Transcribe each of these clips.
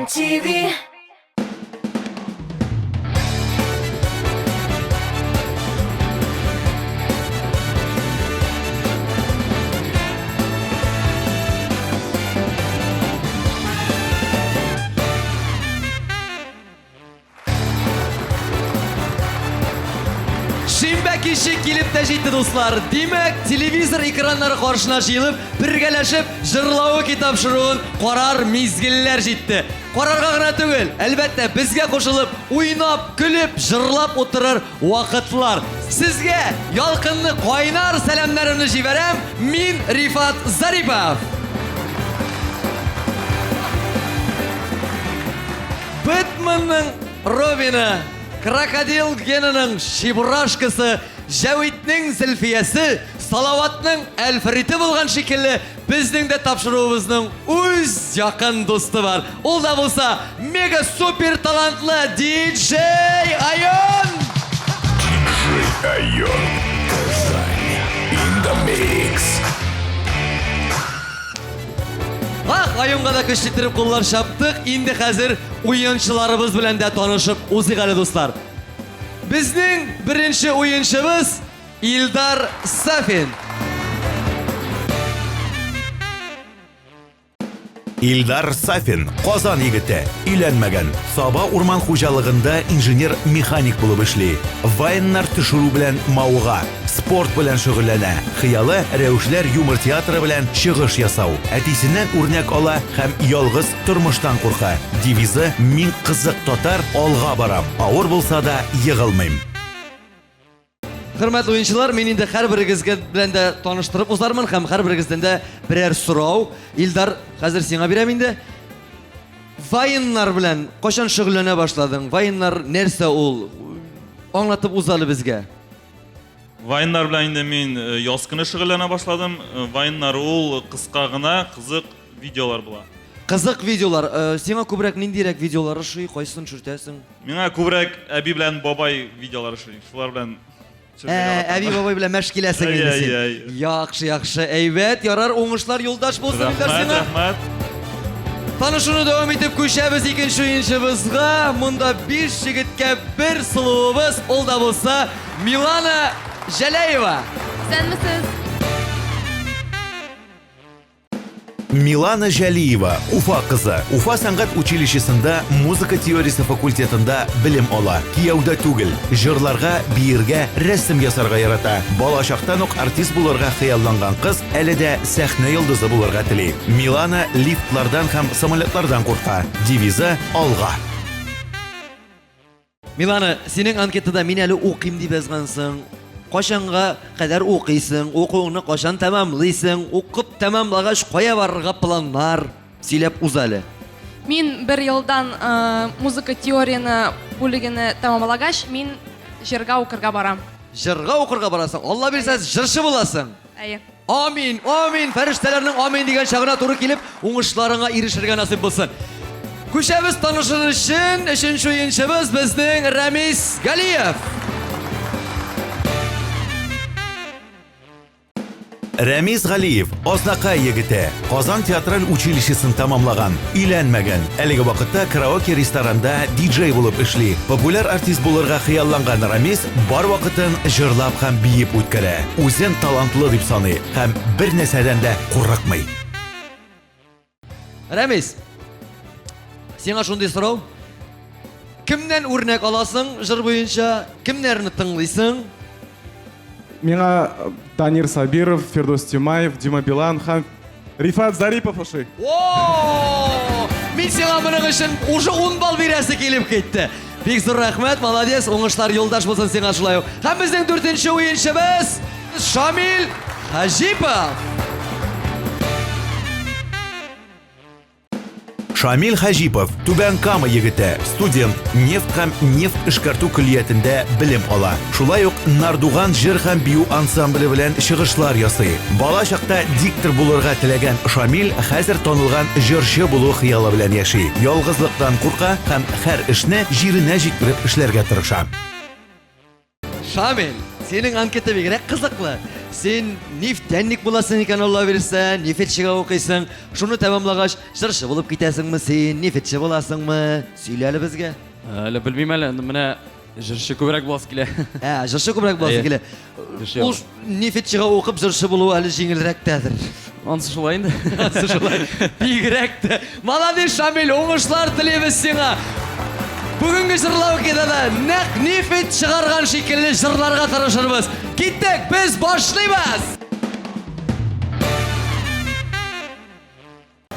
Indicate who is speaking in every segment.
Speaker 1: Казан ТВ.
Speaker 2: Шимбә киче килеп тә җитте, дуслар. Димәк, телевизор экраннары каршына җыелып, бергәләшеп җырлавы тапшыруын карар мизгелләр җитте. Карарга гына түгел, әлбәттә, безгә кушылып, уйнап, көлеп, җырлап утырыр вакытлар. Сезгә ялкынлы кайнар сәламнәремне җибәрәм. Мин Рифат Зарипов. Бэтменның Робины, Крокодил Генаның Чебурашкасы, Җәвитнең Зөлфиясе, Салаватның Әлфрите булган шикелле, безнең дә тапшыруыбызның үз якын дусты бар. Ул да булса мега-супер талантлы диджей Айон!
Speaker 3: Диджей Айон. Казань. In the mix.
Speaker 2: Ах, Айонга да көчле иттереп куллар чаптык. Инде хәзер уенчыларыбыз белән дә танышып узыйк әле, дуслар. Безнең беренче уенчыбыз Илдар Сафин.
Speaker 3: Илдар Сафин, Казан егете, өйләнмәгән, Саба урман хуҗалыгында инженер-механик булып эшли. Вайннар төшерү белән мавыга, спорт белән шөгыльләнә. Хыялы Рәвешләр юмор театры белән чыгыш ясау. Әтисеннән үрнәк ала һәм ялгыз тормыштан курка. Девизы Мин кызык татар, алга барам, авыр булса да егылмыйм.
Speaker 2: Хөрмәтле уенчылар, мин инде һәрберегезгә белән дә таныштырып узармын һәм һәрберегездән дә берәр сорау. Илдар, хәзер сиңа бирәм инде. Вайннар белән кайчан шөгыльләнә башладың? Вайннар нәрсә ул? Аңлатып уз әле безгә.
Speaker 4: Вайннар белән инде мин э, яз көне шөгыльләнә башладым. Э, Вайннар ул кыска гына, кызык видеолар була.
Speaker 2: Кызык видеолар. Э, Сиңа күбрәк ниндирәк видеолар ошый? Кайсысын төшертәсең?
Speaker 4: Миңа күбрәк әби белән бабай видеолары ошый. Шулар белән
Speaker 2: Ә, әби бабай белән мәш киләсең инде син. Яхшы, яхшы, әйбәт. Ярар, уңышлар юлдаш булсын Илдар сиңа.
Speaker 4: Рәхмәт.
Speaker 2: Танышуны дәвам итеп күчәбез икенче уенчыбызга. Монда 5 егеткә бер сылуыбыз, ул да булса Милана Җәләева.
Speaker 5: Исәнмесез.
Speaker 3: Милана Җәлиева, Уфа кызы. Уфа сәнгать училищесында музыка теориясе факультетында белем ала. Кияүдә түгел. Җырларга, биергә, рәсем ясарга ярата. Бала чактан ук артист булырга хыялланган кыз әле дә сәхнә йолдызы булырга тели. Милана лифтлардан һәм самолетлардан курка. Девизы Алга!
Speaker 2: Милана, синең анкетада мин әле укыйм дип язгансың. Кайчанга кадәр укыйсың? Укуыңны кайчан тәмамлыйсың? Укып тәмамлагач, кая барырга планнар? Сөйләп уз әле.
Speaker 5: Мин бер елдан э, музыка теорияне бүлегене тәмамлагач, мин җырга укырга барам.
Speaker 2: Җырга укырга барасың. Алла бирсә, җырчы буласың.
Speaker 5: Әйе.
Speaker 2: Амин, амин, фәрештәләрнең амин дигән чагына туры килеп, уңышларыңа ирешергә насыйп булсын. Күчәбез танышыр өчен, өченче уенчыбыз безнең Рәмис Галиев.
Speaker 3: Рәмис Галиев, Азнакай егете, Казан театраль училищесын тәмамлаган, өйләнмәгән. Әлеге вакытта караоке ресторанда диджей булып эшли. Популяр артист булырга хыялланган Рамис бар вакытын җырлап һәм биеп үткәрә. Үзен талантлы дип саный һәм бер нәрсәдән дә курыкмый.
Speaker 2: Рәмис, сиңа шундый сорау. Кемнән үрнәк аласың җыр буенча? Кемнәрне тыңлыйсың?
Speaker 6: Миңа э, Данир Сабиров, Фирдус Тимаев, Дима Билан һәм Рифат Зарипов ошый.
Speaker 2: О! Мин сиңа моның өчен уже 10 балл бирәсе килеп китте. Бик зур рәхмәт, молодец, уңышлар юлдаш булсын сиңа шулай ук. Һәм безнең дүртенче уенчыбыз Шамил Хаҗипов.
Speaker 3: Шамил Хаҗипов, Түбән Кама егете, студент, нефть һәм нефть эшкәртү көллиятендә белем ала. Шулай ук Нардуган җыр һәм бию ансамбле белән чыгышлар ясый. Бала чакта диктор булырга теләгән Шамил хәзер танылган җырчы булу хыялы белән яши. Ялгызлыктан курка һәм һәр эшне җиренә җиткереп эшләргә тырыша.
Speaker 2: Шамил, синең анкета бигрәк кызыклы. Син нефтяник буласың икән, Алла бирсә, нефтьчегә укыйсың. Шуны тәмамлагач, җырчы булып китәсеңме син, нефтьче буласыңмы? Сөйлә әле безгә.
Speaker 1: Әле белмим әле, менә җырчы күбрәк буласы килә.
Speaker 2: Ә, җырчы күбрәк буласы
Speaker 1: Әйе.
Speaker 2: килә.
Speaker 1: Җырчы
Speaker 2: Ул нефтьчегә укып җырчы булу әле җиңелрәк тәдер.
Speaker 1: Анысы шулай инде.
Speaker 2: Анысы шулай. Бигрәк тә. Молодец, Шамил, уңышлар телибез сиңа. Бүгенге җырлау китада нәкъ нефть чыгарган шикелле җырларга тырышырбыз. Киттек, без башлыйбыз!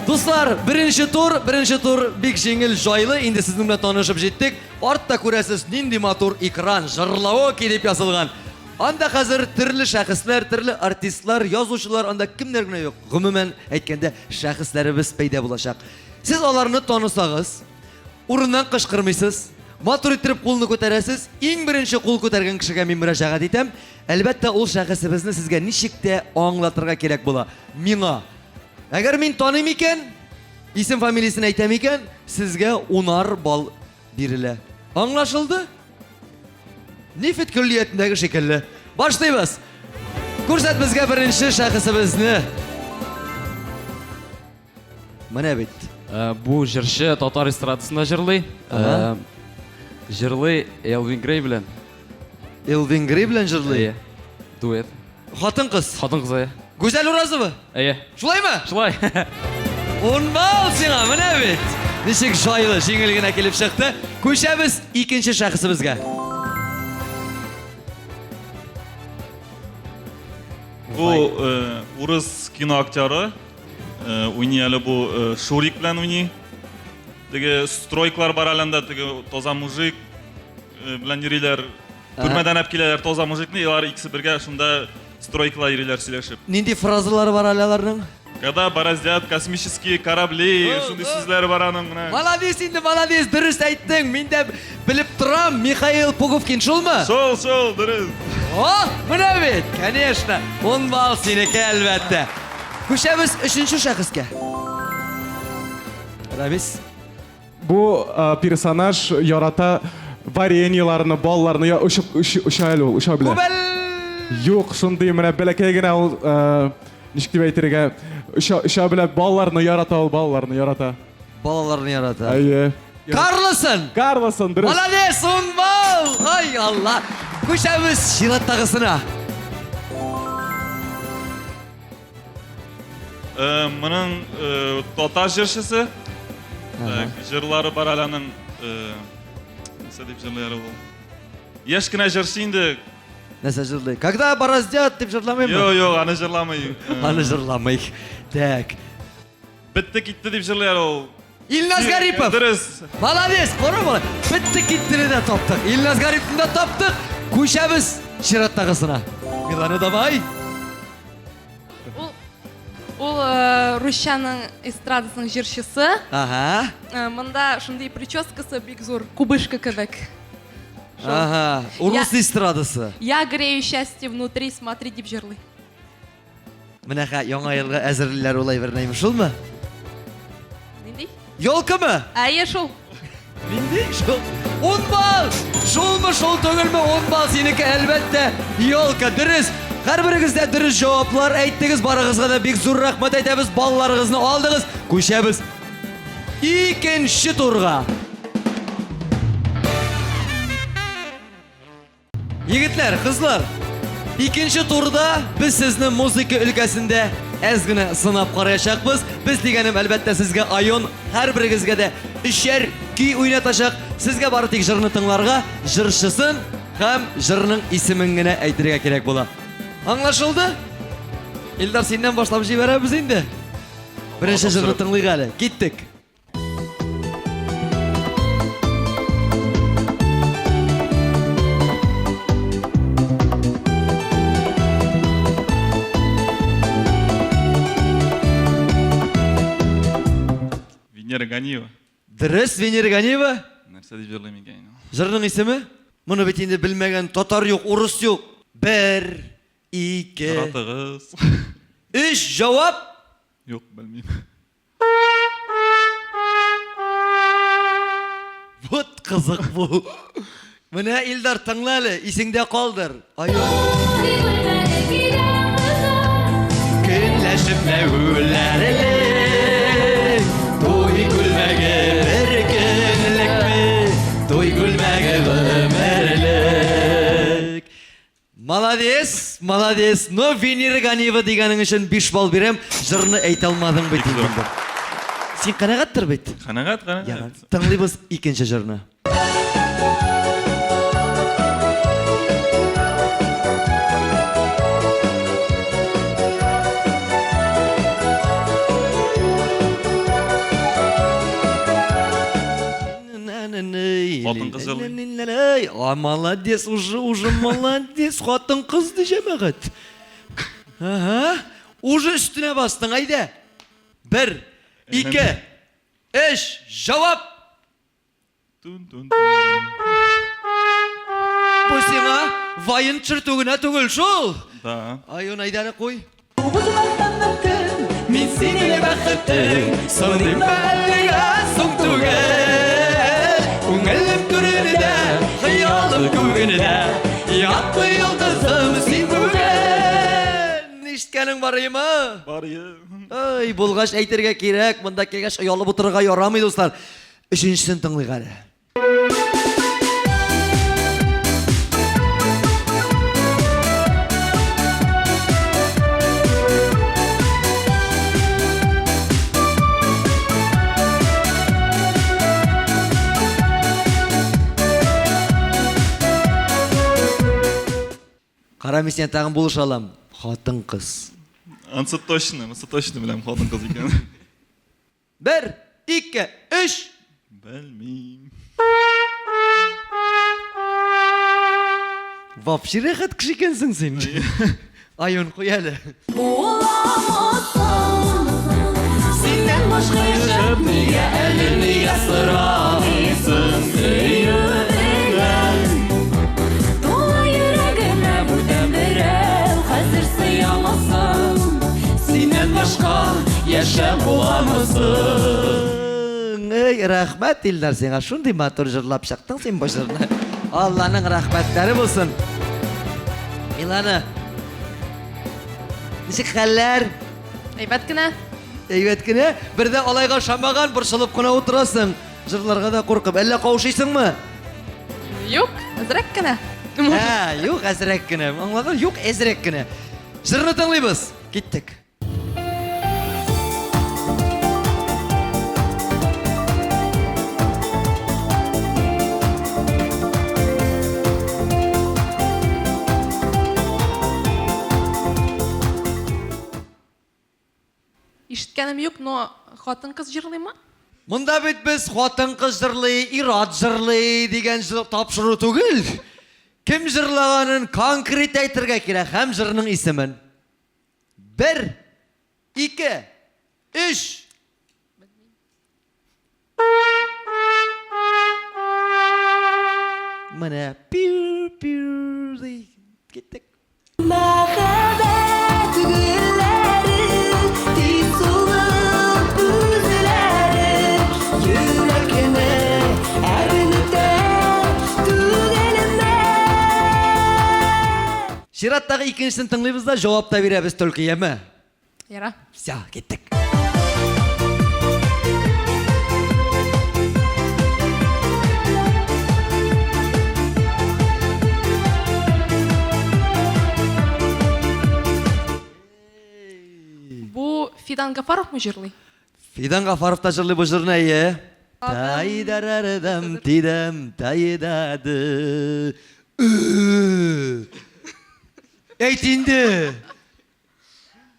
Speaker 2: Дуслар, беренче тур, беренче тур бик җиңел, җайлы. Инде сезнең белән танышып җиттек. Артта күрәсез, нинди матур экран, җырлавыки дип язылган. Анда хәзер төрле шәхесләр, төрле артистлар, язучылар, анда кемнәр генә юк. Гомумән әйткәндә, шәхесләребез пәйда булачак. Сез аларны танысагыз, урыннан кычкырмыйсыз, матур иттереп кулны күтәрәсез. Иң беренче кул күтәргән кешегә мин мөрәҗәгать итәм. Әлбәттә, ул шәхесебезне сезгә ничек тә аңлатырга кирәк була. Миңа. Әгәр мин таныйм икән, исем фамилиясен әйтәм икән, сезгә унар балл бирелә. Аңлашылды? Нефть көллиятендәге шикелле. Башлыйбыз. Күрсәт безгә беренче шәхесебезне. Менә бит.
Speaker 1: Э, бу җырчы татар эстрадасында җырлый.
Speaker 2: Ага.
Speaker 1: Э, җырлый Элвин Грей белән.
Speaker 2: Элвин Грей белән җырлый.
Speaker 1: Әйе. Дуэт.
Speaker 2: Хатын-кыз.
Speaker 1: Хатын-кыз, әйе.
Speaker 2: Гүзәл Уразова.
Speaker 1: Әйе.
Speaker 2: Шулаймы?
Speaker 1: Шулай.
Speaker 2: Ун балл сиңа, менә бит. Ничек җайлы, җиңел генә килеп чыкты. Күчәбез икенче шәхесебезгә.
Speaker 4: Бу э, урыс кино актеры э, уйный әле бу э, Шурик белән уйный. Теге стройкалар бар әле анда, теге таза мужик белән йөриләр. Төрмәдән алып киләләр таза мужикны, алар икесе бергә шунда стройкада йөриләр сөйләшеп.
Speaker 2: Нинди фразалары бар әле аларның?
Speaker 4: Когда бороздят космические корабли, шундый сүзләре бар аның менә.
Speaker 2: Молодец инде, молодец, дөрес әйттең. Мин дә белеп торам, Михаил Пуговкин шулмы?
Speaker 4: Шул, шул, дөрес.
Speaker 2: О, менә бит, конечно. 10 балл синеке, әлбәттә. Күчәбез өченче шәхескә. Рабис.
Speaker 6: Бу э, персонаж ярата вареньеларны, балларны, я очып оча әле ул, оча белә.
Speaker 2: Күбәл!
Speaker 6: Юк, шундый менә бәләкәй генә ул, э, ничек дип әйтергә, оча, оча белә, балларны ярата ул, балаларны ярата.
Speaker 2: Балаларны ярата.
Speaker 6: Әйе.
Speaker 2: Карлосын!
Speaker 6: Карлосон, дөрес.
Speaker 2: Молодец, ун балл! Ай, Алла! Күчәбез чираттагысына.
Speaker 4: Э, моның э, татар җырчысы. Э, җырлары бар әле аның. Нәрсә дип җырлый әле ул? Яшь кенә җырчы инде.
Speaker 2: Нәрсә җырлый? Когда бороздят дип җырламыймы?
Speaker 4: Юк, юк, аны җырламый.
Speaker 2: Аны җырламый. Так.
Speaker 4: Бетте китте дип җырлый әле ул.
Speaker 2: Илназ Гарипов.
Speaker 4: Дөрес.
Speaker 2: Молодец, кара бала. Бетте киттене дә таптык. Илназ Гариповны да таптык. Күчәбез чираттагысына. Милана, давай.
Speaker 5: Ул ул э, русчаның эстрадасының җырчысы.
Speaker 2: Ага.
Speaker 5: Э, монда шундый прическасы бик зур, кубышка кебек. Шул.
Speaker 2: Ага. Урыс эстрадасы.
Speaker 5: Я грею счастье внутри, смотри дип җырлый.
Speaker 2: Менә хә яңа елга әзерлиләр ул әйберне, шулмы?
Speaker 5: Нинди?
Speaker 2: Елкамы?
Speaker 5: Әйе, шул.
Speaker 2: Нинди? Шул. Ун балл! Шулмы, шул түгелме? Ун балл синеке, әлбәттә. Елка, дөрес. Һәрберегез дә дөрес җаваплар әйттегез. Барыгызга да бик зур рәхмәт әйтәбез. Балларыгызны алдыгыз. Күчәбез икенче турга. Егетләр, кызлар, икенче турда без сезне музыка өлкәсендә әз генә сынап караячакбыз. Без дигәнем, әлбәттә, сезгә Айон һәрберегезгә дә өчәр көй уйнатачак. Сезгә бары тик җырны тыңларга, җырчысын һәм җырның исемен генә әйтергә кирәк була. Аңлашылды? Илдар, синнән башлап җибәрәбез инде. Беренче җырны тыңлыйк әле. Киттек.
Speaker 4: Венера Ганиева.
Speaker 2: Дөрес, Венера Ганиева.
Speaker 4: Нәрсә дип җырлыйм икән инде?
Speaker 2: Җырның исеме? Моны бит инде белмәгән татар юк, урыс юк. Бер, ике,
Speaker 4: Яратыгыз.
Speaker 2: өч җавап.
Speaker 4: Юк, белмим.
Speaker 2: Вот кызык бу. Менә Илдар тыңла әле, исеңдә калдыр. Ай. Төпләүләрелек. Туй күлмәге бер көнлекме, туй күлмәге гомерлек. Молодец, молодец. Но Венера Ганиева дигәнең өчен 5 балл бирәм. Җырны әйтә алмадың бит инде. Син канәгатьтер бит?
Speaker 4: Канәгать,
Speaker 2: Ярар.
Speaker 4: канәгать.
Speaker 2: Тыңлыйбыз икенче җырны.
Speaker 4: Хатын-кыз җырлый.
Speaker 2: А, молодец, уже, уже молодец. Хатын-кыз ди җәмәгать. Ага. Уже өстенә бастың, әйдә. Бер, ике, өч, җавап. Бу сиңа вайн төшертү генә түгел шул.
Speaker 4: Да.
Speaker 2: Ай, оны әйдә әле куй. Мин синең бәхетең, соң димә әлегә соң түгел. Күңелем түрендә, хыялым күгендә, якты йолдызым син бүген. Ишеткәнең бар име?
Speaker 4: Бар ие.
Speaker 2: Ай, булгач әйтергә кирәк, монда килгәч оялып утырырга ярамый, дуслар. Өченчесен тыңлыйк әле. Кара, мин сиңа тагын булыша алам. Хатын-кыз.
Speaker 4: Ансы точно, монсы точно беләм хатын-кыз икән.
Speaker 2: Бер, ике, өч.
Speaker 4: Белмим.
Speaker 2: Вообще рәхәт кеше икәнсең син. Айон, куй әле. Синнән башка яшәп нигә әле нигә сорамыйсың сөю белән?
Speaker 7: Тула йөрәгемә бүтән берәү хәзер сыямасын.
Speaker 2: Синнән башка яшәп буламы соң? Эй, рәхмәт, Илдар, сиңа шундый матур җырлап чыктың син бу җырны. Алланың рәхмәтләре булсын. Милана, ничек хәлләр?
Speaker 5: Әйбәт кенә.
Speaker 2: Әйбәт кенә. Бер дә алайга ошамаган, борчылып кына утырасың. Җырларга да куркып. Әллә каушыйсыңмы?
Speaker 5: Юк, әзрәк кенә.
Speaker 2: Ә, юк, әзрәк кенә. Аңладың? Юк, әзрәк кенә. Җырны тыңлыйбыз. Киттек.
Speaker 5: Ишеткәнем юк, но хатын-кыз җырлыймы?
Speaker 2: Монда бит без хатын-кыз җырлый, ир-ат җырлый дигән тапшыру түгел. Кем җырлаганын конкрет әйтергә кирәк һәм җырның исемен. Бер, ике, өч. Менә пиу пиу ди. Киттек.
Speaker 7: Мәхәббәт гөлләре тиз сулып үзләре йөрәкне әрнетә түгелме?
Speaker 2: Чираттагы икенчесен тыңлыйбыз да җавап та бирәбез только, яме?
Speaker 5: Яра.
Speaker 2: Вся, киттек.
Speaker 5: Бу Фидан Гафаровмы җырлый?
Speaker 2: Фидан Гафаров та җырлый бу җырны, әйе. Тайдарарыдам, тидәм, тайдады. Әйт инде.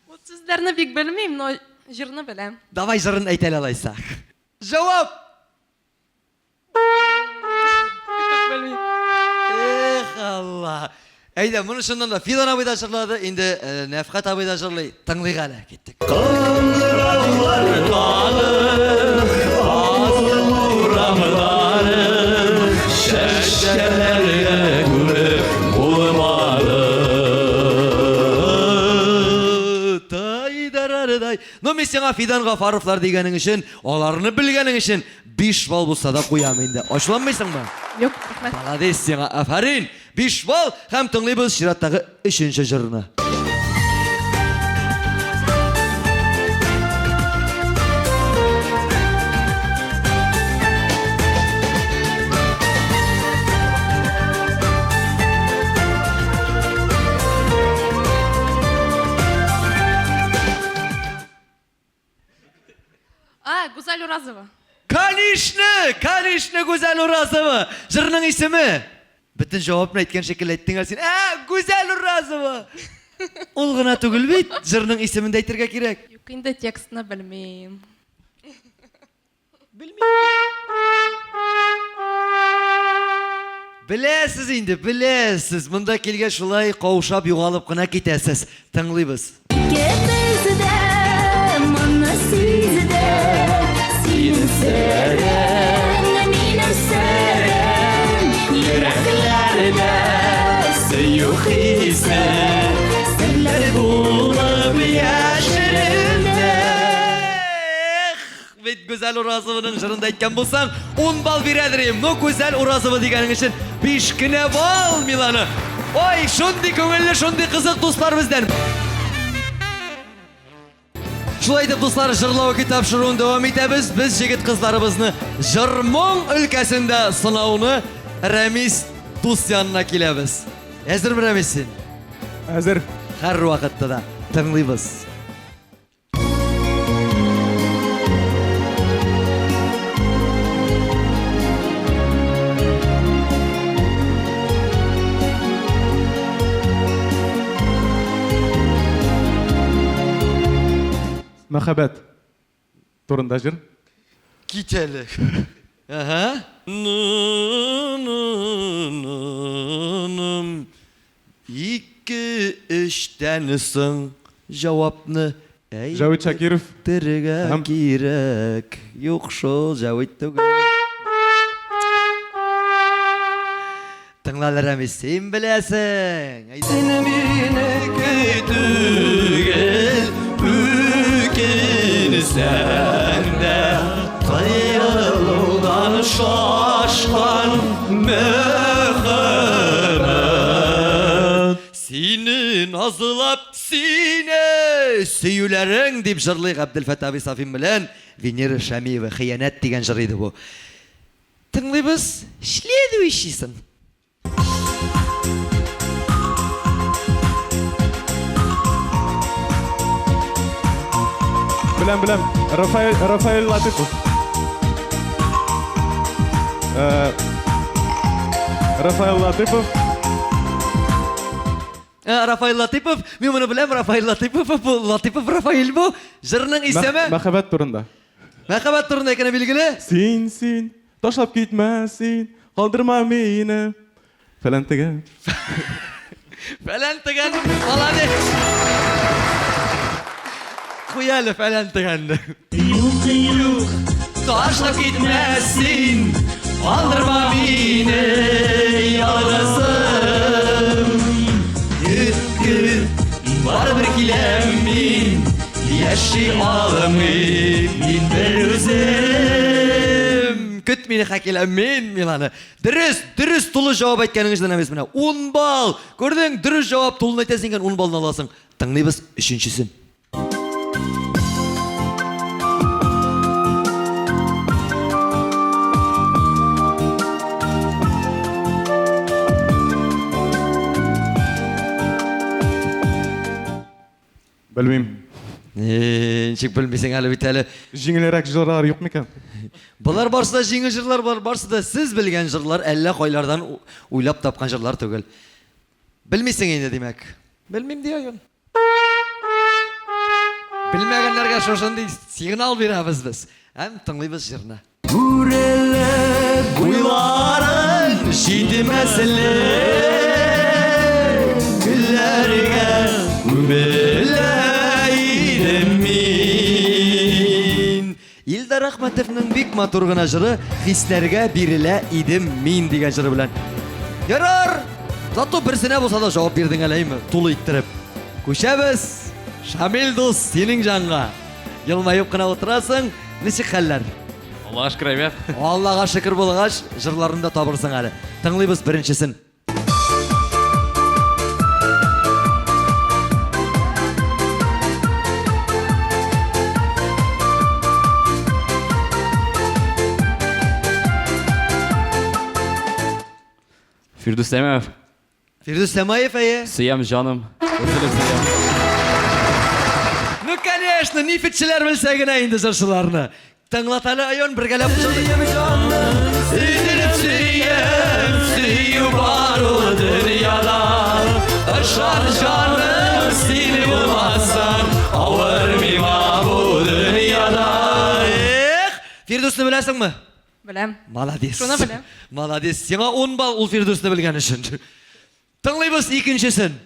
Speaker 5: Ул сүзләрне бик белмим, но җырны беләм.
Speaker 2: Давай җырын әйт әле алайса. Җавап!
Speaker 5: Белмим.
Speaker 2: Эх, Алла. Әйдә, моны чыннан да Фидан абый да җырлады, инде э, Нәфкать абый да җырлый. Тыңлыйк әле, киттек. Кыңгыраулар тагы асыл урамнары чәчкәләргә күмеп булмады. Тай-дарардай. Ну, мин сиңа Фидан Гафаровлар дигәнең өчен, аларны белгәнең өчен 5 балл булса да куям инде. Ачуланмыйсыңмы?
Speaker 5: Юк, рәхмәт.
Speaker 2: Молодец сиңа, афәрин! 5 балл һәм тыңлыйбыз чираттагы өченче җырны.
Speaker 5: Уразова.
Speaker 2: Конечно, конечно, Гүзәл Уразова. Җырның исеме? Бөтен җавапны әйткән шикелле әйттең әле син. Ә, Гүзәл Уразова. Ул гына түгел бит, җырның исемен дә әйтергә кирәк.
Speaker 5: Юк инде текстны белмим.
Speaker 2: Беләсез инде, беләсез. Монда килгәч шулай каушап югалып кына китәсез. Тыңлыйбыз.
Speaker 7: Икебез дә моны сиздек. Синең серең, минем серем.
Speaker 2: Йөрәкләрдә сөю хисе серләр булып яшеренде. Эх, бит Гүзәл Уразованың җырын да әйткән булсаң, 10 балл бирәдер идем. Но Гүзәл Уразова дигәнең өчен 5 кенә балл, Милана. Ой, шундый күңелле, шундый кызык дуслар бездән. Шулай итеп, дуслар, җырлау көй тапшыруын дәвам итәбез. Без җегет кызларыбызны җыр-моң өлкәсендә сынауны Рәмис дус янына киләбез. Әзерме, Рәмис, син?
Speaker 6: Әзер.
Speaker 2: Һәр вакытта да тыңлыйбыз.
Speaker 6: Мәхәббәт турында җыр.
Speaker 2: Кит әле. Ага. Ике, өчтән соң җавапны
Speaker 6: Җәвит Шакиров.
Speaker 2: Әйтергә кирәк. Юк шул, Җәвит түгел. Тыңла әле, Рәмис, син беләсең. Син минеке түгел, үкенсәң дә, тыелудан шашкан мәхәббәт. Сине назлап, сине сөюләрең, дип җырлый Габделфәт абый Сафин белән Венера Шәмиева. Хыянәт дигән җыр иде бу. Тыңлыйбыз следующийсын.
Speaker 6: Беләм, беләм. Рафаэль, Рафаэль Латыпов. Э, Рафаэль Латыпов.
Speaker 2: Э, Рафаэль Латыпов, мин моны беләм, Рафаэль Латыпов, бу Латыпов Рафаэль бу. Җырның исеме?
Speaker 6: Мәхәббәт турында.
Speaker 2: Мәхәббәт турында икәне билгеле.
Speaker 6: Син, син, ташлап китмә син, калдырма мине. Фәлән тегән.
Speaker 2: Фәлән тегән, молодец. Куй әле фәлән тегәнне. Юк, юк, ташлап китмә син, калдырма мине ялгызым. Көт, көт, барыбер киләм мин, яши алмыйм мин бер үзем. Көт мине, Хәкилә, мин, Милана. Дөрес, дөрес тулы җавап әйткәнең өчен Рәмис менә 10 балл. Күрдең, дөрес җавап тулын әйтәсең икән, 10 баллны аласың. Тыңлыйбыз өченчесен.
Speaker 6: Белмим.
Speaker 2: Ничек белмисең әле бит әле.
Speaker 6: Җиңелрәк җырлар юк микән?
Speaker 2: Болар барсы да җиңел җырлар, болар барсы да сез белгән җырлар, әллә кайлардан уйлап тапкан җырлар түгел. Белмисең инде, димәк. Белмим ди аян. Белмәгәннәргә шушындый сигнал бирәбез без. Һәм тыңлыйбыз җырны. Үрелеп буйларың җитмәслек гөлләргә күмелә идем мин. Илдар Әхмәтовның бик матур гына җыры Хисләргә бирелә идем мин дигән җыры белән. Ярар! Зато берсенә булса да җавап бирдең әле, әйме? Тулы иттереп. Күчәбез! Шамил дус, синең җанга. Елмаеп кына утырасың. Ничек хәлләр?
Speaker 1: Аллага шөкер, әйбәт.
Speaker 2: Аллага шөкер булгач, җырларны да табырсың әле. Тыңлыйбыз беренчесен.
Speaker 1: Фирдүс Тәмәев.
Speaker 2: Фирдүс Тәмаев, әйе.
Speaker 1: Сөям җаным. Өзелеп сөям.
Speaker 2: Ну, конечно, нефтьчеләр белсә генә инде җырчыларны. Тыңлат әле, Айон, бергәләп җырлыйк. Сөенеп сөям, сөю бар ул дөньяда. Ышан җаным, син булмасаң, авыр миңа бу дөньяда. Эх, Фирдүсне беләсеңме?
Speaker 5: Беләм.
Speaker 2: Молодец.
Speaker 5: Шуны беләм.
Speaker 2: Молодец. Сиңа 10 балл ул Фирдүсне белгән өчен. Тыңлыйбыз икенчесен.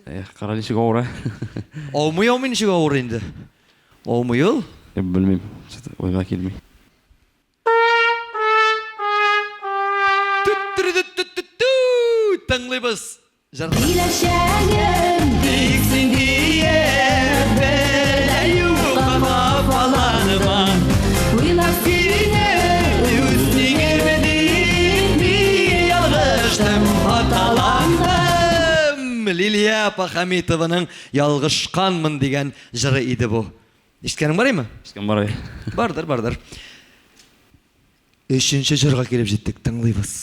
Speaker 1: Эх, кара ничек авыр, ә?
Speaker 2: Аумый, аумый ничек авыр инде. Аумый ул.
Speaker 1: Белмим, что-то уйга килми.
Speaker 2: Тыңлыйбыз җырны.
Speaker 7: Киләчәгем
Speaker 2: Тик син диеп белә юкка хафаланма.
Speaker 7: Уйлап
Speaker 2: Сине үз тиңем дип мин ялгыштым, хаталандым. Лилия апа Хәмитованың Ялгышканмын дигән җыры иде бу. Ишеткәнең бар име?
Speaker 1: Ишеткән бар.
Speaker 2: Бардыр, бардыр. Өченче җырга килеп җиттек, тыңлыйбыз.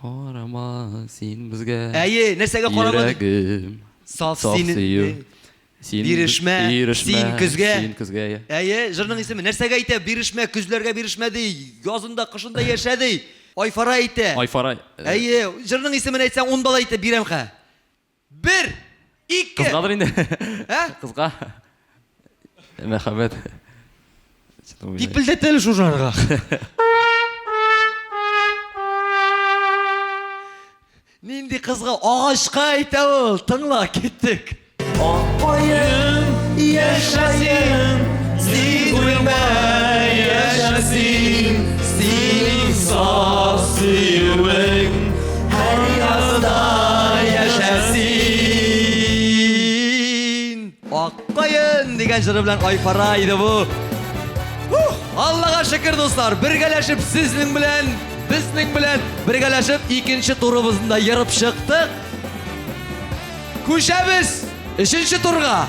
Speaker 1: Карама син безгә.
Speaker 2: Әйе, нәрсәгә карама?
Speaker 1: Йөрәгем.
Speaker 2: Саф
Speaker 1: Саф
Speaker 2: син.
Speaker 1: сөю. Син
Speaker 2: Бирешмә,
Speaker 1: бирешмә,
Speaker 2: син көзгә.
Speaker 1: Син көзгә. Иә.
Speaker 2: Әйе, җырның исеме нәрсәгә әйтә? Бирешмә, көзләргә бирешмә ди. Язында, кышында яшә ди. Айфара әйтә.
Speaker 1: Айфара.
Speaker 2: Әйе, җырның исемен әйтсәң, 10 балл әйтә, бирәм хә. Бер, ике.
Speaker 1: Кызгадыр инде.
Speaker 2: Ә?
Speaker 1: Кызга. Мәхәббәт.
Speaker 2: Дип белдерте әле шушарга. Нинди кызга агачка әйтә ул? Тыңла, киттек. Аккаен, яшәсен, син үлмә, яшәсен, синең саф сөюең һәр язда яшәсен. Аккаен дигән җыры белән Айфара иде бу. Ух, Аллага шөкер, дуслар, бергәләшеп сезнең белән, безнең белән бергәләшеп икенче турыбызны да ерып чыктык. Күчәбез өченче турга.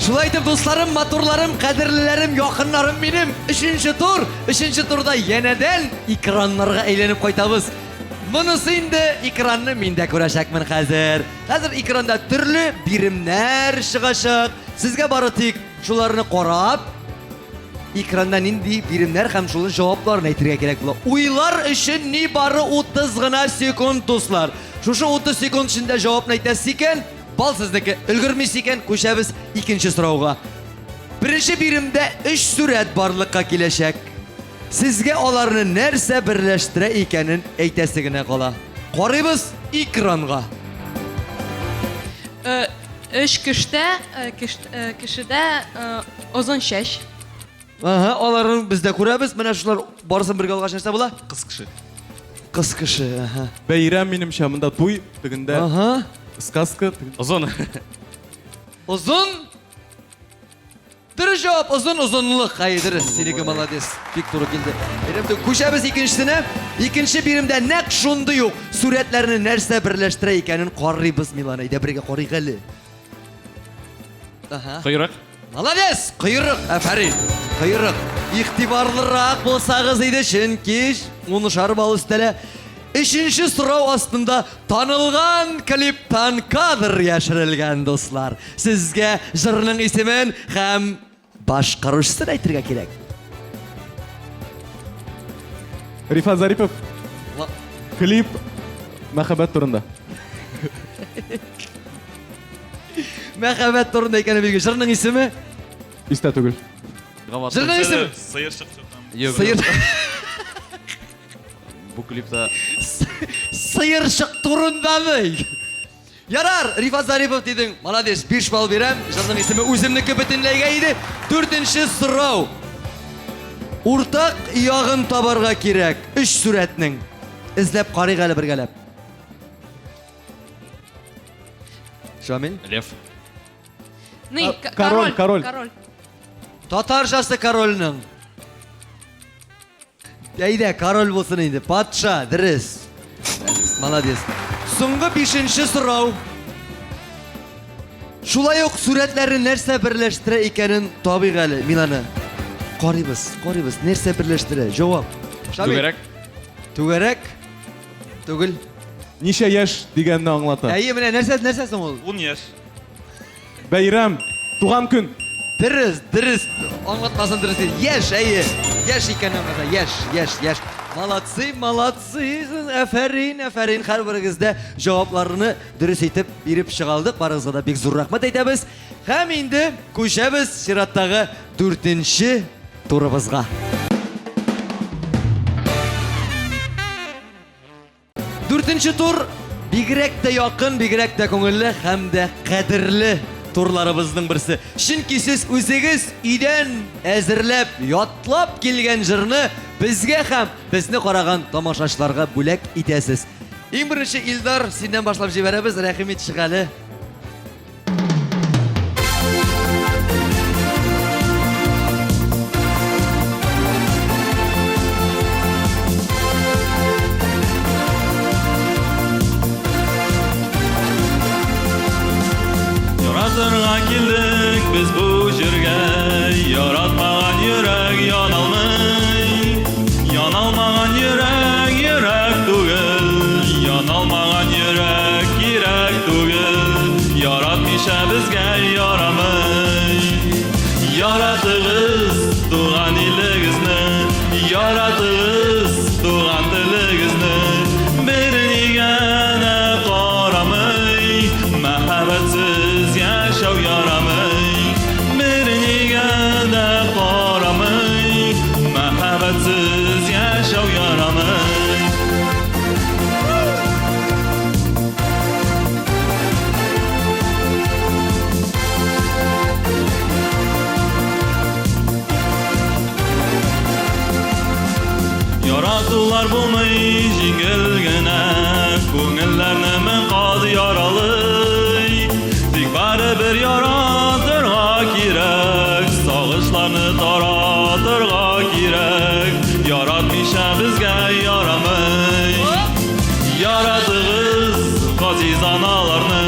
Speaker 2: Шулай итеп, дусларым, матурларым, кадерлеләрем, якыннарым минем. Өченче тур, өченче турда янәдән экраннарга әйләнеп кайтабыз. Монысы инде экранны мин дә күрәчәкмен хәзер. Хәзер экранда төрле биремнәр чыгачак. Сезгә бары тик шуларны карап, экранда нинди биремнәр һәм шулар җавапларын әйтергә кирәк була. Уйлар өчен ни бары 30 гына секунд, дуслар. Шушы 30 секунд эчендә җавапны әйтәсез икән, Бал сезнеке. Өлгермисез икән, күчәбез икенче сорауга. Беренче биремдә өч сурәт барлыкка киләчәк. Сезгә аларны нәрсә берләштерә икәнен әйтәсе генә кала. Карыйбыз экранга.
Speaker 5: Э, Өч кештә, э, э, кешедә озын чәч.
Speaker 2: Ага, аларын без дә күрәбез. Менә шулар барысын бергә алгач нәрсә була?
Speaker 4: Кыз кеше.
Speaker 2: Кыз кеше, ага.
Speaker 6: Бәйрәм минемчә, монда туй, тегендә
Speaker 2: Ага.
Speaker 6: сказка.
Speaker 1: Озын.
Speaker 2: Озын. Дөрес җавап, озын озынлык. Әйе, дөрес. Синеке молодец. Бик туры килде. Бирем күчәбез икенчесенә. Икенче биремдә нәкъ шундый ук сурәтләрне нәрсә берләштерә икәнен карыйбыз, Милана. Әйдә бергә карыйк әле. Ага.
Speaker 1: Койрык.
Speaker 2: Молодец! Койрык, афәрин. Койрык. Игътибарлырак булсагыз иде, чөнки унышар балл өстәлә. Өченче сорау астында танылган клиптан кадр яшерелгән, дуслар. Сезгә җырның исемен һәм башкаручысын әйтергә кирәк.
Speaker 6: Рифат Зарипов. Клип мәхәббәт турында.
Speaker 2: Мәхәббәт турында икәне билгеле. Җырның исеме?
Speaker 6: Истә түгел.
Speaker 2: Җырның исеме?
Speaker 4: Сыерчык.
Speaker 2: Сыер.
Speaker 1: Бу клипта
Speaker 2: Сыерчык турындамы? Ярар, Рифат Зарипов дидең. Молодец, 5 балл бирәм. Җырның исеме үземнеке бөтенләйгә иде. Дүртенче сорау. Уртак ягын табарга кирәк. Өч сурәтнең. Эзләп карыйк әле бергәләп. Шамил?
Speaker 1: Лев.
Speaker 5: Ни,
Speaker 6: Король, король.
Speaker 5: Король.
Speaker 2: Татарчасы корольның. Әйдә, король булсын инде. Патша, дөрес. Молодец. Соңгы бишенче сорау. Шулай ук сурәтләрне нәрсә берләштерә икәнен табыйк әле, Милана. Карыйбыз, карыйбыз, нәрсә берләштерә? Җавап. Шамил.
Speaker 1: Түгәрәк.
Speaker 2: Түгәрәк. Түгел.
Speaker 6: Ничә яшь дигәнне аңлата.
Speaker 2: Әйе, менә нәрсә, нәрсә соң ул?
Speaker 4: Ун яшь.
Speaker 6: Бәйрәм, туган көн.
Speaker 2: Дөрес, дөрес. Аңлатмасын дөрес. Яшь, әйе. Яшь икән аңлата. Яшь, яшь, яшь. Молодцы, молодцы. Афәрин, афәрин. Һәрберегез дә җавапларны дөрес итеп биреп чыга алдык. Барыгызга да бик зур рәхмәт әйтәбез. Һәм инде күчәбез чираттагы дүртенче турыбызга. Дүртенче тур бигрәк тә якын, бигрәк тә күңелле һәм дә кадерле турларыбызның берсе. Чөнки сез үзегез өйдән әзерләп, ятлап килгән җырны безгә һәм безне караган тамашачыларга бүләк итәсез. Иң беренче Илдар, синнән башлап җибәрәбез, рәхим ит, чык әле.
Speaker 4: Яратырга килдек без бу җиргә, яратмаган йөрәк яналмый. Яналмаган йөрәк йөрәк түгел, яналмаган йөрәк кирәк түгел. Яратмыйча безгә ярамый. Яратыгыз туган илегезне, яратыгыз туган телегезне. Бернигә дә карамый, мәхәббәтсез яшәү ярамый. Бернигә дә карамый, мәхәббәтсез яшәү ярамый. Яратулар булмый җиңел генә, күңелләрне мең кат яралый. Тик барыбер яратырга кирәк, сагышларны таратырга кирәк. Яратмыйча безгә ярамый. Яратыгыз газиз аналарны,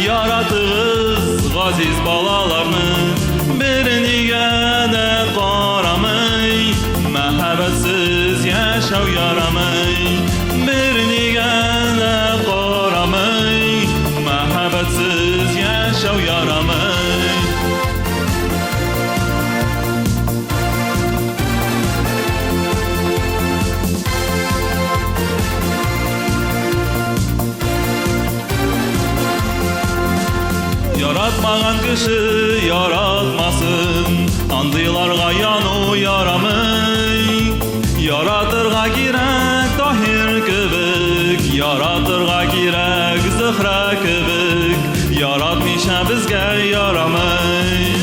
Speaker 4: яратыгыз газиз балаларны. Бернигә дә карамый, мәхәббәтсез яшәү ярамый. Бернигә дә карамый, мәхәббәтсез яшәү ярамый. Яратмаган кеше яратмасын, андыйларга яну ярамый. Яратырга кирәк Таһир кебек, яратырга кирәк Зөһрә кебек. Яратмыйча безгә ярамый.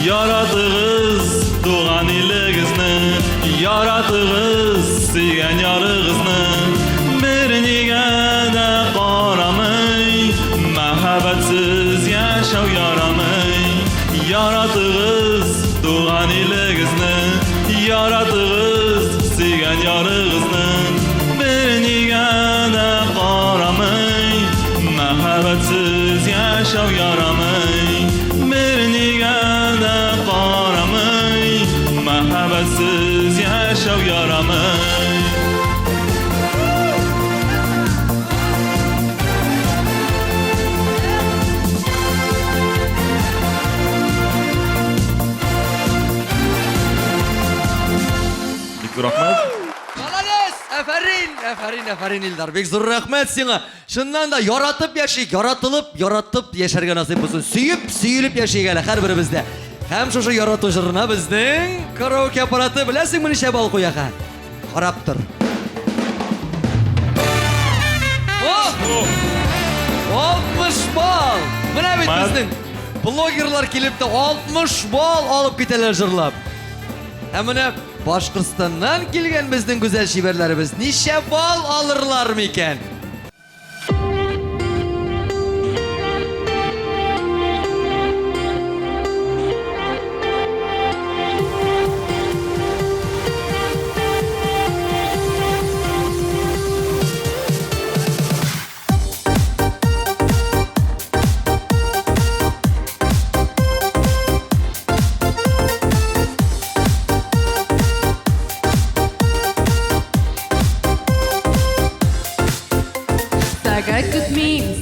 Speaker 4: Яратыгыз туган илегезне, яратыгыз сөйгән ярыгызны. Бернигә дә карамый, мәхәббәтсез яшәү ярамый. Яратыгыз туган илегезне, яратыгыз сөйгән ярыгызны. Бернигә дә карамый, мәхәббәтсез яшәү ярамый. Бернигә дә карамый, мәхәббәтсез яшәү ярамый. Бик зур рәхмәт.
Speaker 2: Молодец! Афәрин, афәрин, афәрин, Илдар. Бик зур рәхмәт сиңа. Чыннан да яратып яшик, яратылып, яратып яшәргә насыйп булсын. Сөеп, сөелеп яшик әле һәрберебез дә. Һәм шушы ярату җырына безнең караоке аппараты беләсеңме ничә балл куя ха? Карап тор. О! 60 балл! Менә бит безнең блогерлар килеп тә 60 балл алып китәләр җырлап. Ә менә Башкортстаннан килгән безнең гүзәл чибәрләребез ничә балл алырлар микән?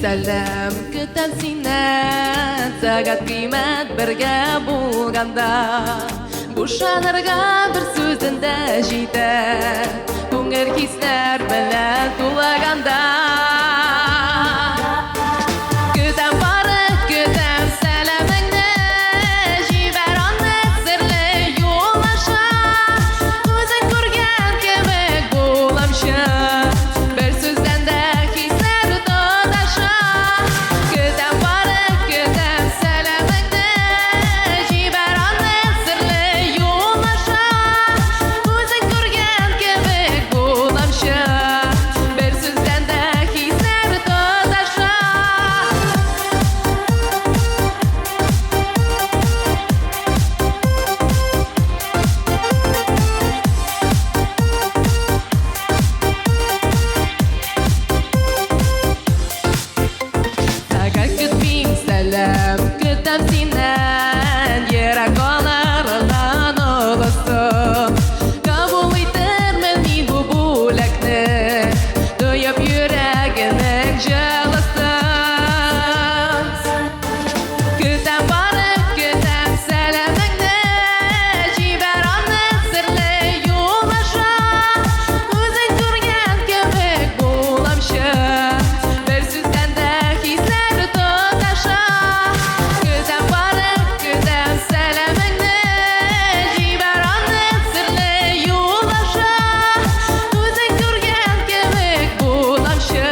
Speaker 5: сәлам, көтәм синнән. Сәгать кыйммәт бергә булганда. Бушанырга бер сүзең дә җитә. Күңел хисләр белән тулаганда. Көтәм бары, көтәм сәламеңне. Җибәр аны серле юл аша. Үзең күргән кебек буламчы. Бер сүздән дә хисләр тоташа. Көтәм бары, көтәм сәламеңне. Җибәр аны серле юл аша. Үзең күргән кебек буламчы. Бер сүздән дә хисләр тоташа. Сәгать көтмим, сәлам көтәм синнән. Ерак алардан олысы. Кабул итермен мин бу бүләкне, тоеп йөрәгенең җылысын. Көтәм бары, көтәм сәламеңне. Җибәр аны серле юл аша. Үзең күргән кебек буламчы. Бер сүздән дә хисләр тоташа. Көтәм бары, көтәм сәламеңне. Җибәр аны серле юл аша. Үзең күргән кебек буламчы.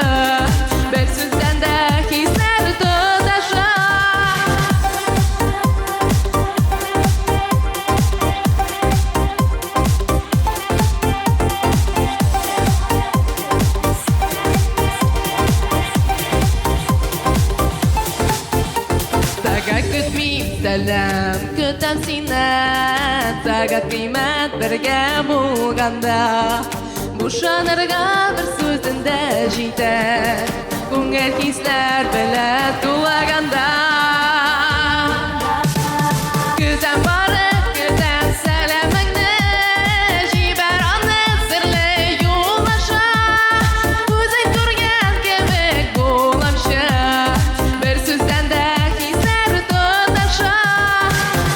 Speaker 5: Бер сүздән дә хисләр тоташа. Сәгать көтмим, сәлам көтәм синнән. Сәгать кыйммәт бергә булганда. Бушанырга бер сүзең дә җитә. Күңел хисләр белән тулаганда. Көтәм бары, көтәм сәламеңне. Җибәр аны серле юл аша. Үзең күргән кебек буламчы. Бер сүздән дә хисләр тоташа.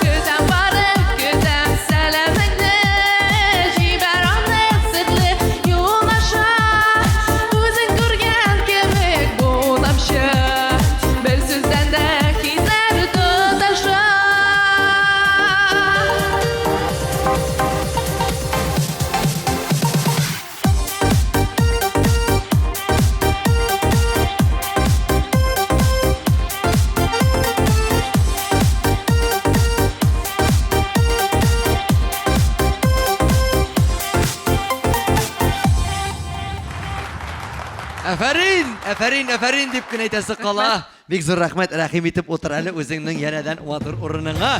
Speaker 5: Көтәм бары, көтәм сәламеңне. Җибәр аны серле юл аша. Үзең күргән кебек буламчы. Бер сүздән дә хисләр тоташа.
Speaker 2: Әфәрин, әфәрин, әфәрин дип кенә әйтәсе кала. Бик зур рәхмәт, рәхим итеп утыр әле үзеңнең янәдән матур урыныңа.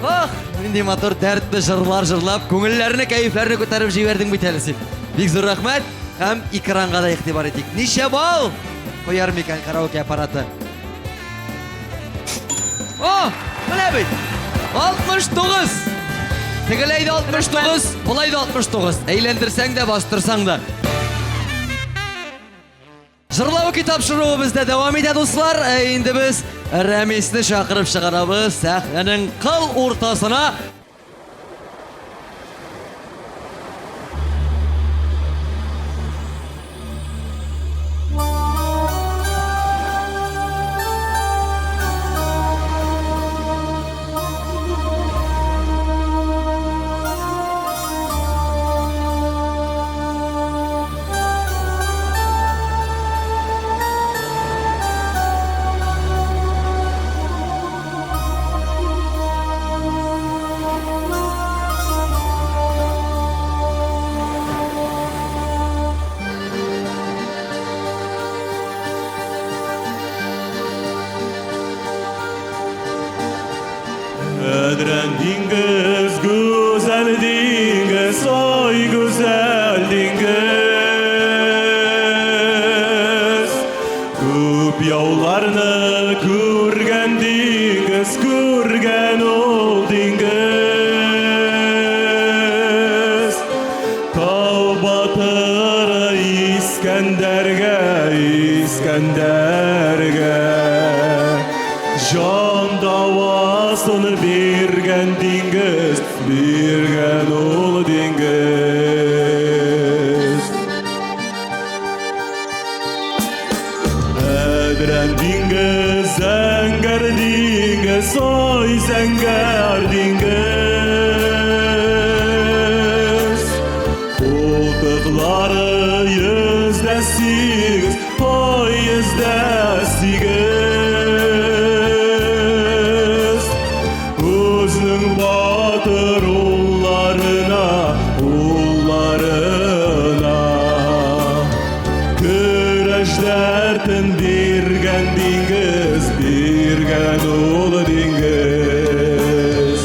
Speaker 2: Ах, нинди матур дәртле җырлар җырлап, күңелләрне, кәефләрне күтәреп җибәрдең бит әле син. Бик зур рәхмәт һәм экранга да игътибар итик. Ничә балл куяр микән караоке аппараты? О, менә бит. 69. Тегеләй дә 69, болай да 69. Әйләндерсәң дә, бастырсаң да. Җырлау тапшыруы бездә дәвам итә, дуслар. Инде без Рәмисне чакырып чыгарабыз сәхнәнең кыл уртасына.
Speaker 4: Әдрән диңгез, гүзәл диңгез, ой, гүзәл диңгез. Күп яуларны күргән диңгез, күргән ул диңгез. Тау батыры Искәндәргә, Искәндәр.
Speaker 8: Биргән диңгез, биргән ул диңгез. Әдрән диңгез, зәңгәр диңгез, ой, зәңгәр диңгез. Култыклары 108, ой, 108. Үзенең батыр улларына, улларына көрәш дәртен биргән диңгез, биргән ул диңгез.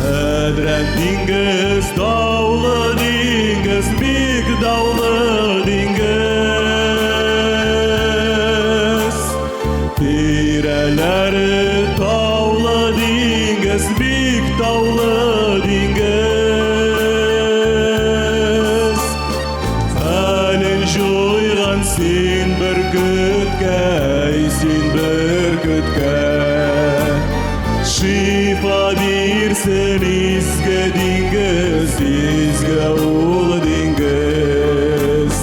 Speaker 8: Әдрән диңгез, даулы диңгез, бик даулы диңгез. Тирәләре таулы диңгез, бик таулы диңгез. Хәлен җуйган син бөркеткә, син бөркеткә. Шифа бирсен изге диңгез, изге ул диңгез.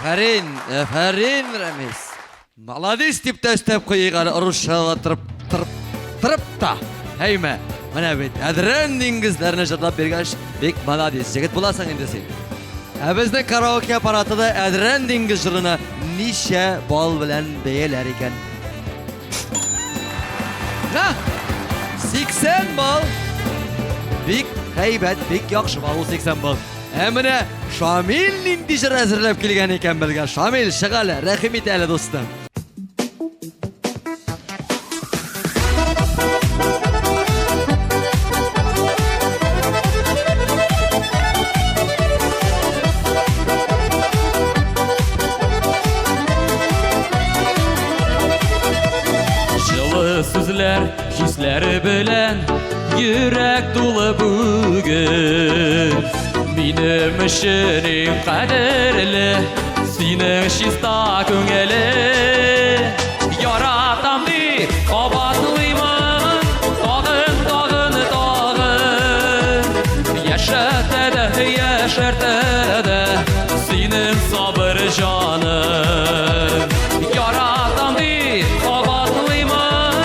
Speaker 2: Афәрин, афәрин, Рәмис. Молодец дип тә өстәп куйыйк әле русчалатырып тырып тырып та. Әйме, менә бит Әдрән диңгезләрне җырлап биргәч, бик молодец егет буласың инде син. Ә безнең караоке аппараты да Әдрән диңгез җырына ничә балл белән бәяләр икән? Ха! 80 балл. Бик һәйбәт, бик яхшы балл ул 80 балл. Ә менә Шамил нинди җыр әзерләп килгән икән белгән. Шамил, чык әле, рәхим ит әле, дустым.
Speaker 1: Җылы сүзләр, хисләре белән йөрәк тулы бүген. Минем өчен иң кадерле синең чиста күңелең. Яратам дип кабатлыймын, тагын, тагын, тагын. Яшәтә дә, яшәртә дә синең сабыр җаның. Яратам дип кабатлыймын,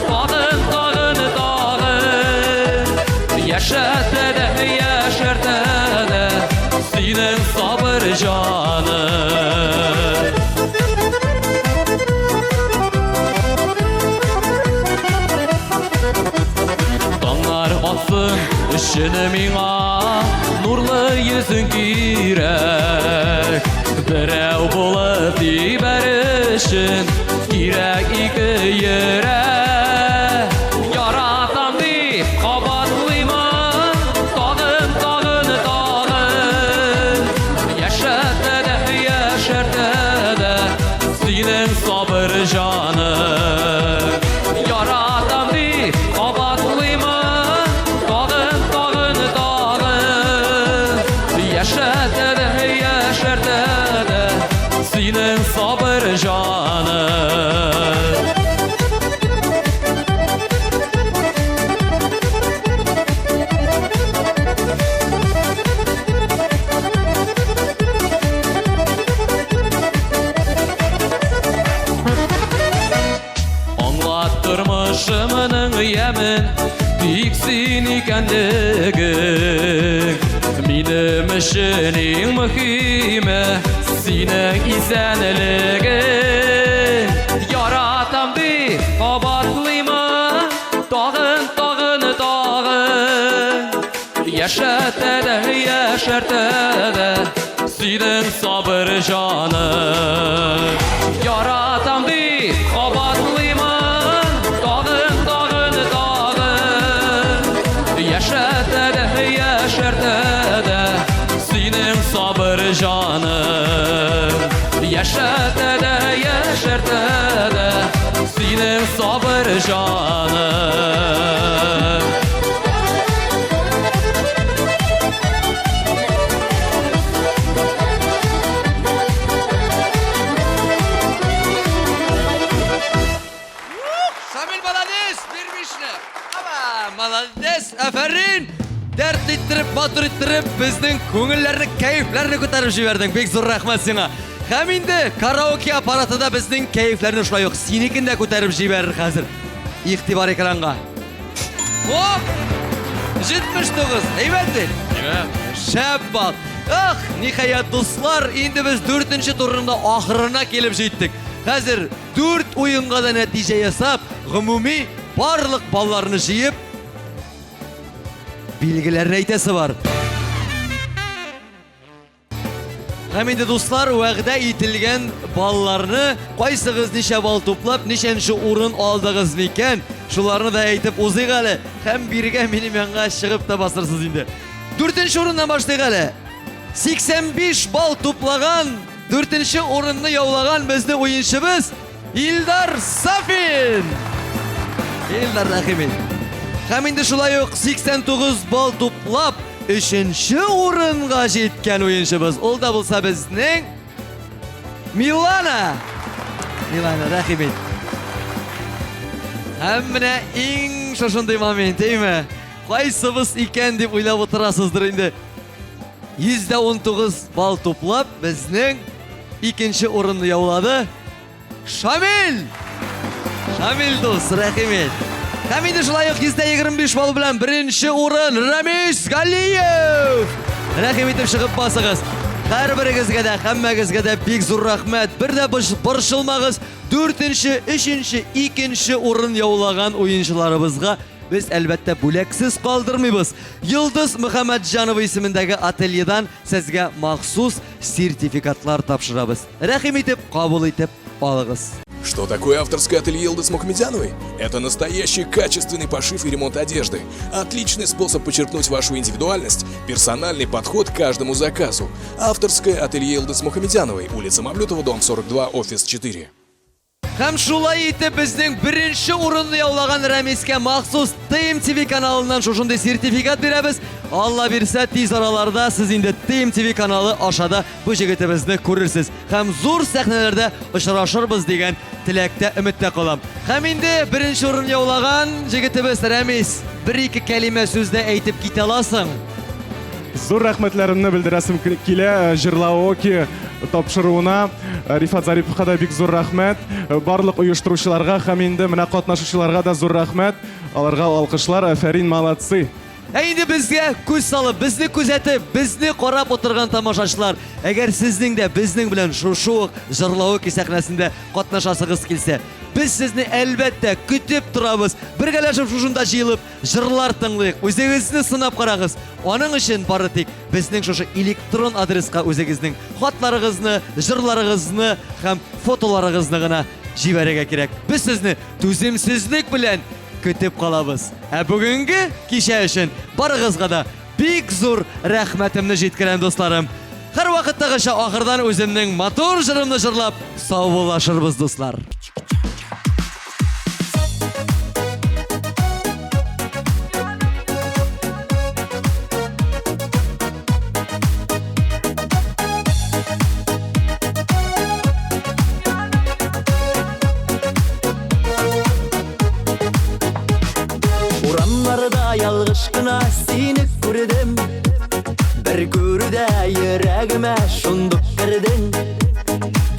Speaker 1: тагын, тагын, тагын. Яшәтә дә, яшәртә дә синең сабыр җаның. Таңнар атсын өчен миңа нурлы йөзең кирәк. Берәү булып тибәр өчен кирәк ике йөрәк. Яратам дип кабатлыймын, тагын, тагын, тагын. Яшәтә дә, яшәртә дә синең сабыр җаның. Яратам дип кабатлыймын, тагын, тагын, тагын. Яшәтә дә, яшәртә дә синең сабыр җаның. Тормышымның ямен тик син икәнлегең. Минем өчен иң мөһиме синең исәнлегең. Яратам дип кабатлыймын, тагын, тагын, тагын. Яшәтә дә, яшәртә дә синең сабыр җаның. Яратам дип кабатлыймын, тагын, тагын, тагын. Яшәтә дә, яшәртә дә синең сабыр җаның. Яшәтә дә, яшәртә дә синең сабыр җаның.
Speaker 2: Шамил, молодец, бир бишне. Аба, молодец, афәрин. Дәрт иттереп, матур иттереп, безнең күңелләрне, кәефләрне күтәреп җибәрдең. Бик зур рәхмәт сиңа. Һәм инде караоке аппараты да безнең кәефләрне шулай ук синекен дә күтәреп җибәрер хәзер. Игътибар экранга. О! 79. Әйбәт бит. Шәп бал. Ах, ниһаять, дуслар, инде без дүртенче турында ахырына килеп җиттек. Хәзер дүрт уенга да нәтиҗә ясап, гомуми барлык балларны җыеп, билгеләрне әйтәсе бар. Һәм инде, дуслар, вәгъдә ителгән балларны кайсыгыз ничә балл туплап, ничәнче урын алдыгыз микән? Шуларны да әйтеп узыйк әле. Һәм бирегә минем янга чыгып та басырсыз инде. Дүртенче урыннан башлыйк әле. 85 балл туплаган, дүртенче урынны яулаган безнең уенчыбыз Илдар Сафин. Илдар, рәхим ит. Һәм инде шулай ук 89 балл туплап, өченче урынга җиткән уенчыбыз. Ул да булса безнең Милана. Милана, рәхим ит. Һәм менә иң шушындый момент, әйме? Кайсыбыз икән дип уйлап утырасыздыр инде. 119 балл туплап, безнең икенче урынны яулады Шамил! Шамил дус, рәхим ит. Һәм инде шулай ук 125 балл белән беренче урын Рамис Галиев! Рәхим итеп чыгып басыгыз. Һәрберегезгә дә, һәммәгезгә дә бик зур рәхмәт. Бер дә борчылмагыз. Дүртенче, өченче, икенче урын яулаган уенчыларыбызга без әлбәттә бүләксез калдырмыйбыз. Йолдыз Мөхәммәтҗанова исемендәге ательедан сезгә махсус сертификатлар тапшырабыз. Рәхим итеп, кабул итеп алыгыз.
Speaker 9: Что такое авторское ателье Йылдыз Мухамедяновой? Это настоящий качественный пошив и ремонт одежды. Отличный способ подчеркнуть вашу индивидуальность, персональный подход к каждому заказу. Авторское ателье Йылдыз Мухамедяновой, улица Мавлютова, дом 42, офис 4.
Speaker 2: Һәм шулай итеп безнең беренче урынны яулаган Рәмискә махсус ТМТВ каналыннан шушындый сертификат бирәбез. Алла бирсә, тиз араларда сез инде ТМТВ каналы аша да бу җегетебезне күрерсез. Һәм зур сәхнәләрдә очрашырбыз дигән теләктә, өметтә калам. Һәм инде беренче урын яулаган җегетебез Рәмис, бер-ике кәлимә сүз дә әйтеп китә аласың.
Speaker 6: Зур рәхмәтләремне белдерәсем килә Җырлаоки тапшыруына. Рифат Зариповка да бик зур рәхмәт. Барлык оештыручыларга һәм инде менә катнашучыларга да зур рәхмәт. Аларга алкышлар, афәрин, молодцы.
Speaker 2: Ә инде безгә күз салып, безне күзәтеп, безне карап утырган тамашачылар, әгәр сезнең дә безнең белән шушы ук Җырлаоки сәхнәсендә катнашасыгыз килсә, без сезне әлбәттә көтеп торабыз. Бергәләшеп шушында җыелып, җырлар тыңлыйк, үзегезне сынап карагыз. Аның өчен бары тик безнең шушы электрон адреска үзегезнең хатларыгызны, җырларыгызны һәм фотоларыгызны гына җибәрергә кирәк. Без сезне түземсезлек белән көтеп калабыз. Ә бүгенге кичә өчен барыгызга да бик зур рәхмәтемне җиткерәм, дусларым. Һәрвакыттагыча ахырдан үземнең матур җырымны җырлап саубуллашырбыз, дуслар. Урамнарда ялгыш кына сине күрдем. Бер күрүдә йөрәгемә шундук кердең.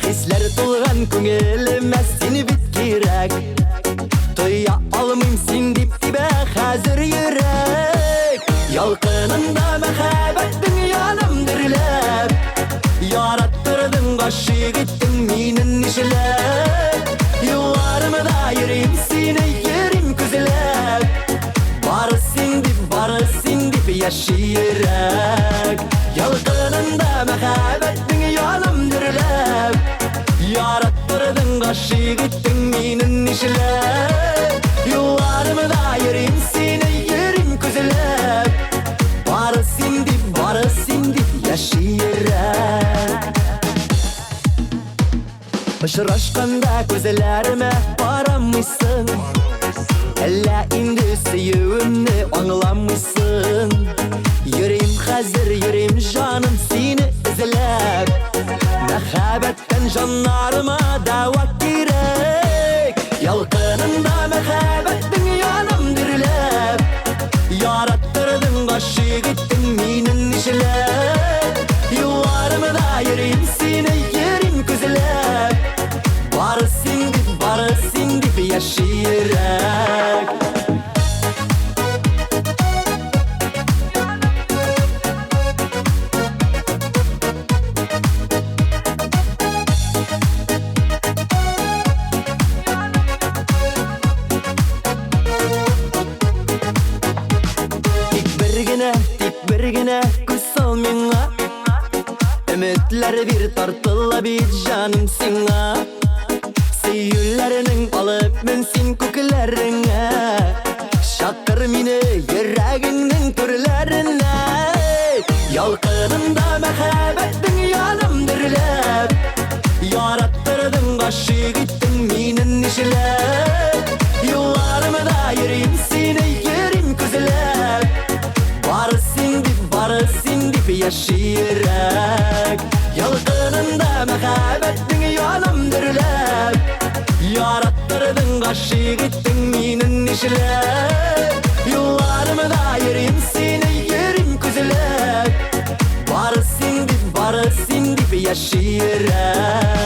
Speaker 2: Хисләр тулган күңелемә син бит кирәк. Тоя алмыйм.
Speaker 10: алмыйм син дип тибә хәзер йөрәк. Ялкынында мәхәббәтнең янам дөрләп. Яраттырдың, гашыйк иттең мине нишләп? Юлларымда йөрим сине йөрим күзләп. Бары син дип, бары син дип яши йөрәк. Ялкынында мәхәббәтнең янам дөрләп. Яраттырдың, гашыйк иттең мине нишләп? Юлларымда йөрим сине йөрим күзләп. Бары син дип, бары син дип яши йөрәк. Очрашканда күзләремә карамыйсың. Әллә инде сөюемне аңламыйсың. Йөрим хәзер, йөрим җаным сине эзләп. Мәхәббәттән җаннарыма дәва кирәк. Ялкынында мәхәббәтнең янам дөрләп. Яраттырдың, гашыйк иттең мине нишләп? Юлларымда йөрим сине йөрим күзләп. Бары син дип, бары син дип яши йөрәк. Тик бер генә күз сал миңа. Өметләр бир тартыла бит җаным сиңа. Сөюләрнең алып мен син күкләреңә. Чакыр мине йөрәгеңнең түрләренә. Ялкынында мәхәббәтнең янам дөрләп. Яраттырдың, гашыйк иттең мине нишләп? Юлларымда йөрим сине йөрим күзләп. Бары син дип, бары син дип яши йөрәк. Ялкынында мәхәббәтнең янам дөрләп. Яраттырдың, гашыйк иттең мине нишләп? Юлларымда йөрим сине йөрим күзләп. Бары син дип, бары син дип яши йөрәк.